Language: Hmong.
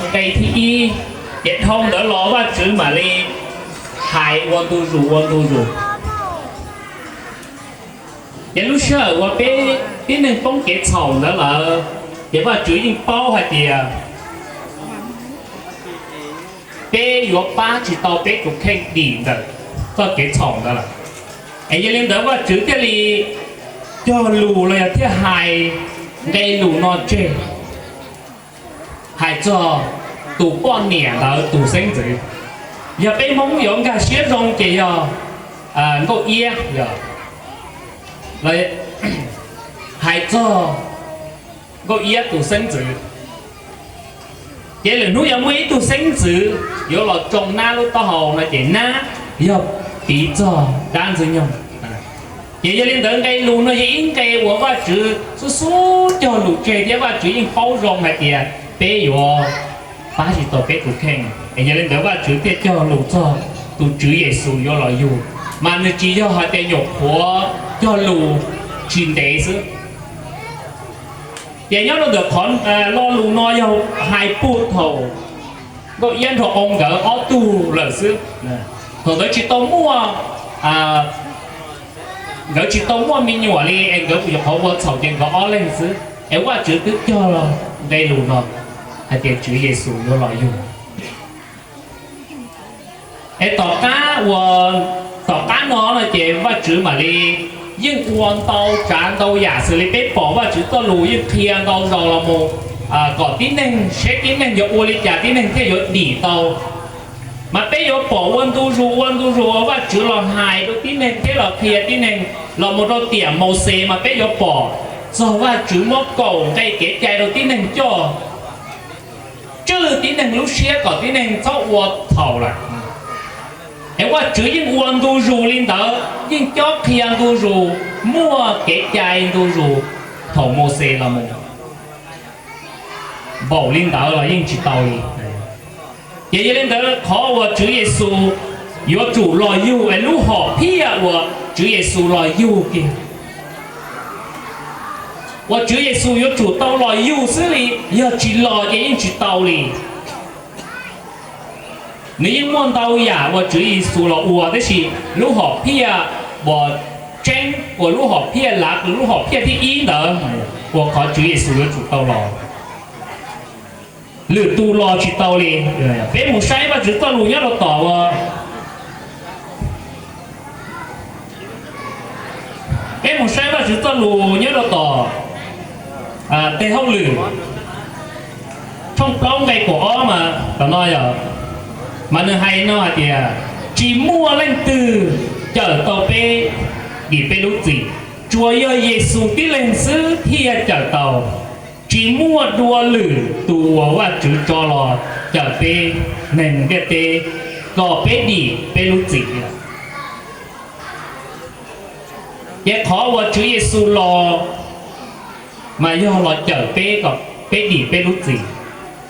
Nqe thib ib, ces dhau ntawd los Vajtswv mam li hais ua ntu zus ua ntu zus. Ces lub sij hawm uas peb tib neeg poob kev txhaum ntawd lawm, ces Vajtswv yeej paub hais tias peb yuav pab tsis tau peb tus kheej dim ntawm txoj kev txhaum ntawd lawm. Es yog li ntawd Vajtswv thiaj li cog lus los yog thiaj hais nqe lus no tseg, hais txog tus poj niam ntawd tus xeeb ntxwv. Yog peb Hmoob yuav nkag siab zoo ces yog Nkauj Iab, yog hais txog Nkauj Iab tus xeeb ntxwv. Ces lwm hnub yog muaj ib tug xeeb ntxwv yuav los tsoo nab lub taub hau no ces nab yog piv txog dab Ntxwg Nyoog. Ces yog li ntawd nqe lus no yog ib nqe uas Vajtswv xub xub cog lus tseg thiab Vajtswv yeej paub zoo hais tias peb yuav pab tsis tau peb tus kheej. Es yog li ntawd Vajtswv thiaj cog lus txog tus Tswv Yexus yuav los yug, mas nws tsis yog hais tias nyuam qhuav cog lus tsis ntev xwb. Ces nyob rau ntawm qhov lo lus no yog hais puag thaum Nkauj Iab nrog Qoo nkawd ob tug lawm xwb. Thaum ntawd tsis tau muaj, nkawd tsis tau muaj me nyuam li es nkawd nyuam qhuav ua txhaum ces nkawd ob leeg xwb. Es Vajtswv twb cog nqe lus no hais tias Tswv Yexus yuav los yug. Es tom qab uas, tom qab no no ces Vajtswv mam li yeej ua ntau tsav ntau yam xws li peb pom Vajtswv txoj lus yeej qhia ntau zaus los mus kom tib neeg, seb tib neeg yuav ua li cas tib neeg thiaj yuav dim tau. Mas peb yuav pom ua ntu zus ua ntu zus uas Vajtswv los hais rau tib neeg thiab los qhia tib neeg los mus rau tiam Mauxes mas peb yuav pom txog Vajtswv muab kaum nqe kev cai rau tib neeg coj, tswj tib neeg lub siab kom tib neeg txhob ua txhaum lawm. Es Vajtswv yeej ua ntu zus li ntawd, yeej cob qhia ntu zus, muaj kev cai ntu zus thaum Mauxes los mus. Npaum li ntawd los yeej tsis tau li. Ces yog li ntawd qhov uas Tswv Yexus yuav tsum los yug es lub hom phiaj uas Tswv Yexus los yug kiag, uas Tswv Yexus yuav tsum tau los yug xwb li, yog tsis los ces yeej tsis tau li. Nws yeej muaj ntau yam uas Tswv Yexus los ua, tab sis lub hom phiaj uas tseeb uas lub hom phiaj lav, lub hom phiaj thib ib ntawd, uas qhov Tswv Yexus yuav tsum tau los, lwm tus los tsis tau li. Peb mus saib Vajtswv txoj lus nyob rau tom, peb mus saib Vajtswv txoj lus nyob rau tom Tes Hauj Lwm tshooj plaub nqe kaum ob mas tom no yog, mas nws hais no hais tias, tsis muaj leej twg cawm tau peb dim peb lub txim, tsuas yog Yexus tib leeg xwb thiaj cawm tau. Tsis muaj dua lwm tus uas Vajtswv tso los cawm peb neeg ntiaj teb kom peb dim peb lub txim li. Ces qhov uas Tswv Yexus los mas yog los cawm peb kom peb dim peb lub txim.